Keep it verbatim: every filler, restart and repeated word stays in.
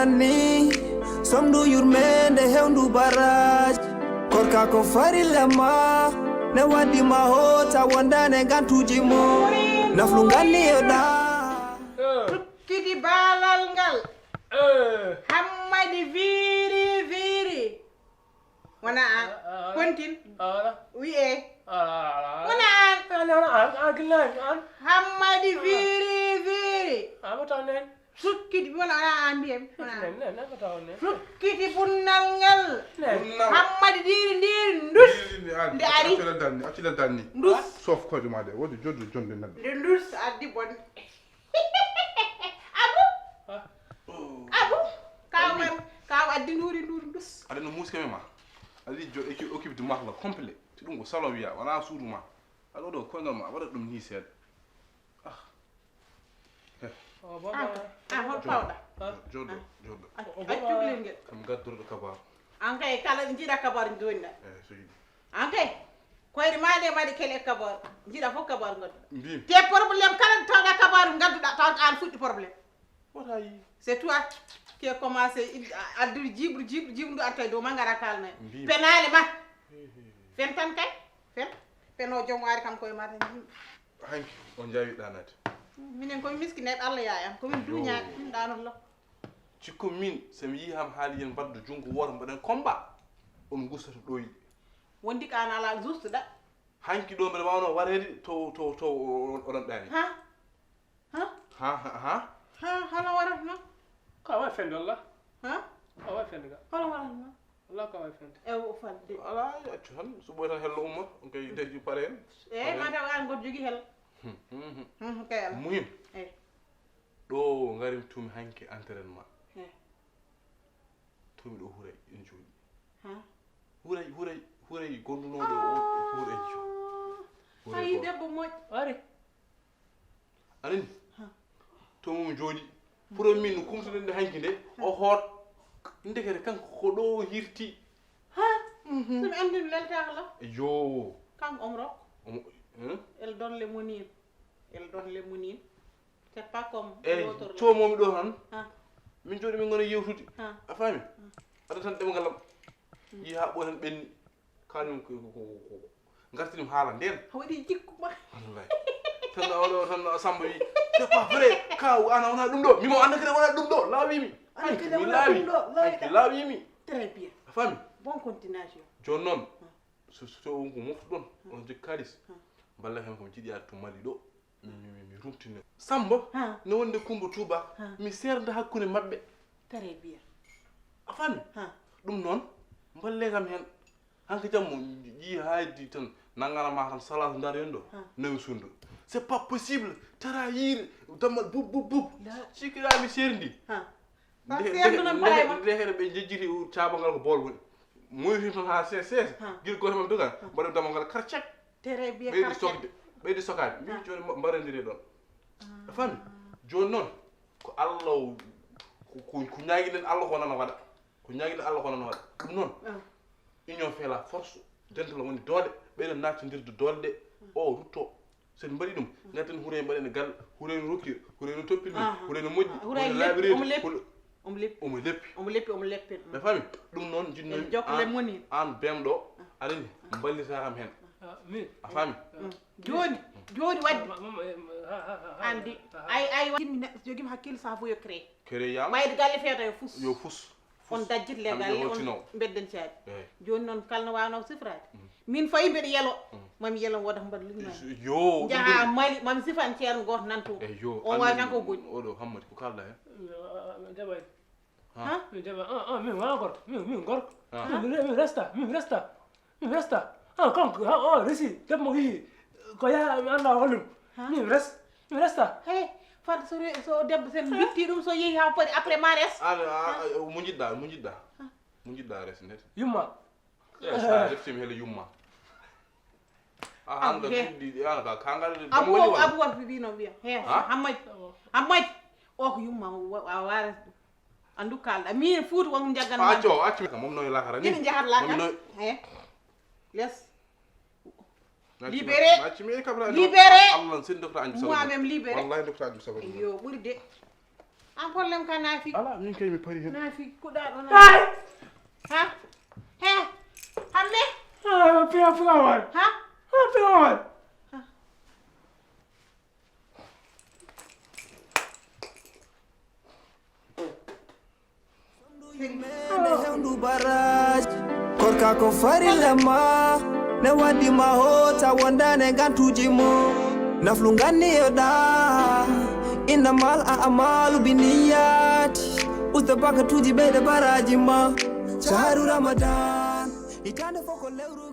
Ni somdu yurmende hewndu baraji. Korka ko farilla ma ne waddi ma hota wondane gantuji mo. Naflu ganni yo da. Tukkiti baalal ngal. Hammadi viiri viiri. Wona an. Kontin. Wi'e. Wona an. Hammadi viiri viiri. Sukkiti wona wona an mbiyam. Sukkiti bunnal ngal. Hammadi diiri ndiiri ndus. Nde ari. Acci lentan ni. Ndus. Sof koyɗe ma de. Wodi joddo jonde neɗɗo. Nde ndus addi bonde. Abu. Abu. Kaw man. Kaw addi nduri nduri ndus. Aɗa no muske me ma. Aɗa jo équipe équipe de marque la complet. Ti ɗum ko salon wiya wona suudu ma. Aɗa ɗo koyngal ma waɗa ɗum ni seeɗa. Ah. Ah, hol pawɗa? Joɗɗo, joɗɗo. Accu cukalel ngel. Kam gaddorɗo kabaru. An kay kala jiiɗa kabaru joɗɗa. Eyi so yiɗi. An kay koyri ma nde maɗi kele kabaru. Jiiɗa fof kabaru ngadduɗa. Mbimi. Te problème kala tawɗa kabaru ngadduɗa tawata an fuɗɗi problème. Wota yi. C'est toi qui a commencé addude jiiɓru jiiɓru jiiɓru ndu arta e dow ma ngara kalna en. Mbimi. Penaale ma. Fen tan kay. Fen. Peno joom waari kam koye ma tan. Hanki on jaawi ɗanade. Minen komi miskineɓe Allah yayam komin duñaɓe min ɗanon lo. Cikku min so mi yii ham haali yen mbaddu junngo wooto mbaɗen combat on gustata ɗoyi. Wondi ka an ala juste ɗa. Hanki ɗo mbeɗa wawno wareede to to to oɗon ɗaani. Ha? Ha? Ha ha ha. Ha hala waratno? Ka wawi fende wallah. Ha? Ka wawi fende ka. Hala waratno? Wallah ka wawi fende. E o fadde. Ala accu tan so ɓoy tan hello umma on kay deji pare en. Eyi ma taw an goto jogui hel. Kay ala. Muhim. Eyi. Ɗo ngarim tumi hanki entraînement. Eyi. Tumi ɗo huray en jooɗi. Ha? Huray huray huray gondunoɗo o huray jo. Huray Ayi debbo moƴƴo. Ari. Anani? To mum jooɗi. Pour min no kumtuɗen nde hanki nde o hoot. Ndekete kanko ko ɗo o hirti. Ha? So mi andi mi leltaka la. Yo. Kanko omro. Omo. Hein? Elle donne les monines. Elle donne les monines. C'est pas comme Eyyi, l'autre là. Comomi ɗo tan. Ha. Min jooɗi min gona yewtude. Ha. A faami? Aɗa tan ɗemgal am. Yi ha ɓo tan ɓenni. Kañum ko ko ko ko. Ngartinim haala nden. Waɗi jikku ma. Wallahi. Tan oɗo tan Samba wi. C'est pas vrai. Kaw ana wona ɗum ɗo. Mimo anda kene wona ɗum ɗo. Lawimi. Ana kene wona ɗum ɗo. Lawimi. Lawimi. Très bien. A faami? Bonne continuation. Joni noon. So so on ko moftuɗon. On joggi kalis. Mballa hen ko mi jiɗi yaade to Mali ɗo. Mi mi mi mi rumtine. Samba. No wonde Kumba Tuuba. Mi serda hakkunde maɓɓe. Très bien. A faami? Ɗum noon mballe kam heen. Hanki jammo ƴii haaydi tan nanngana ma tan salaatu ndaroyen ɗo nawi sundo. C'est pas possible. Tara yiiri dammal bub bub bub. Cikkiraami seerndi. Ndekete ɓe njejjiti caabangal ko bool woni. Moyti tan haa sees sees. Gila gooto maɓɓe dogan mbaɗa dammal ngal karcek. Ɓeydi sokde ɓeydi sokaade mbi jooni mbarondire ɗon. A faami? Jooni noon ko Allah ko ñaagiɗen Allah ko nana waɗa. Ko ñaagiɗen Allah ko nana waɗa. Ɗum noon union fait la force. Dental woni doole. Ɓeyden nattindirde doole ɗe o rutto. So en mbaɗi ɗum ngarten huray mbaɗen e galle. Huray no rokkir huray no toppir min huray no moƴƴi huray no laaɓireede. Omo leppi. Omo leppi. Omo leppi. Omo leppi. Ɓe faami? Ɗum noon jinnoomi. En jokkale moni. Aan bemɗo aɗani mballita kam heen. A faami? Jooni jooni wadde. Andi ay ay wadde mi neɗɗo so jogiima hakkille sa fof yo crée. Créé yaama. Wayde galle feeta yo fus. Yo fus. On dajjit legal on bedden caabi. Jooni noon kala no waawno sifraade. Min fayi mbeɗa yelo. Mami yelo wooda ko mbaɗa liggey. Yo. Njaha Mali mami sifan ceerno gooto nan toon. Eyi yo. On waawi tan ko goɗɗi. Oɗo Hammadi ko kaalɗa heen? Jaɓani. Ha? Mi jaɓa ah ah min wona gorko min min gorko. Min resta min resta. Mi resta. Ah kanko ha o resi debbo mo yiyi ko yaha mi annda hollum. Min res mi resta. Hey fat so re- so debbo sen bitti ɗum so yehi ha foti après ma res. An a- a- mo jiɗɗa mo jiɗɗa mo jiɗɗa res ndete Yumma. Yes, a refti mi hela yumma. A hanga Abou he. Ɗiɗi an ka kangal Abu Abu Abu wiyno wiya he Hammadi Hammadi o ko yumma a wara. Andu kalɗa min fuuta won jaggan ma. Acco accu ka mom noy lakara ni. Ina jahat lakara. He. Les. Libéré. Accu mi kabra. Libéré. Allah sen docteur Anjou Sabari. Moi même libéré. Wallahi docteur Anjou Sabari. Yo ɓurde. An problème ka naafi. Ala, min kay mi pari hen. Naafi, kuɗaaɗo naafi. Ha? He? Hamme? Ah, pia, pia, wal. Ha? Ah, pia, wal. Yimɓe nde hewndu baraaji. Korka ko farilla ma. Ne waddi ma hoota wondane gantuji mo. Naflu ganni yo da. Innamal a amalu bi niyyati. Usta bakatuji ɓeyde baraaji ma. Shahru Ramadan. Hitande foko lewru.